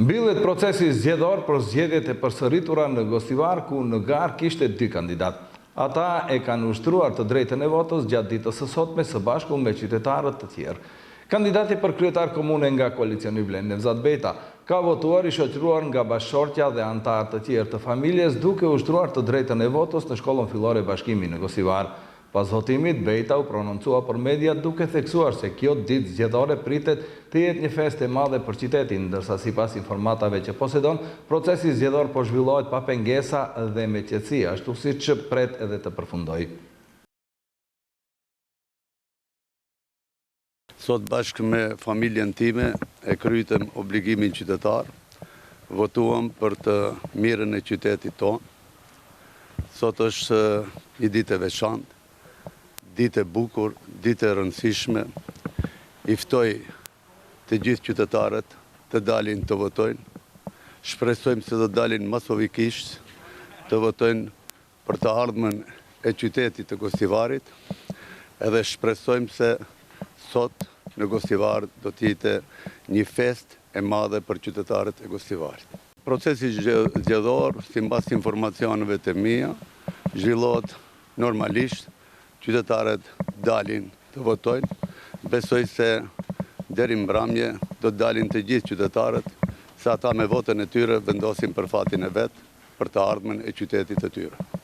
Mbyllet procesi zgjedhor për zgjedhjet e përsëritura në Gostivar ku në garë kishte dy kandidatë. Ata e kanë ushtruar të drejtën e votës gjatë ditës së sotme së bashku me qytetarët të tjerë. Kandidati për kryetar komune nga koalicioni Vlen Nevzat Bejta ka votuar i shoqëruar nga bashkëshortja dhe anëtarë të tjerë të familjes duke ushtruar të drejtën e votës në shkollën fillore Bashkimi në Gostivar. Pas votimit, Bejta u prononcua për mediat duke theksuar se kjo ditë zgjedhore pritet të jetë një festë e madhe për qytetin, ndërsa sipas informatave që posedon, procesi zgjedhor po zhvillohet pa pengesa dhe me qetësi, ashtu siç pret edhe të përfundojë. Sot bashkë me familjen time e kryetëm obligimin qytetar, votuam për të mirën e qytetit tonë. Sot është një ditë e veçantë, ditë e bukur, ditë e rëndësishme. I ftoj të gjithë qytetarët të dalin të votojnë. Shpresojmë se do të dalin masovikisht të votojnë për të ardhmen e qytetit të Gostivarit edhe shpresojmë se sot në Gostivar do të jetë një festë e madhe për qytetarët e Gostivarit. Procesi zgjedhor, simbas informacioneve të mia, zhvillohet normalisht, qytetarët dalin të votojnë, besoj se deri mbrëmje do të dalin të gjithë qytetarët, se ata me votën e tyre vendosin për fatin e vet, për të ardhmen e qytetit të tyre.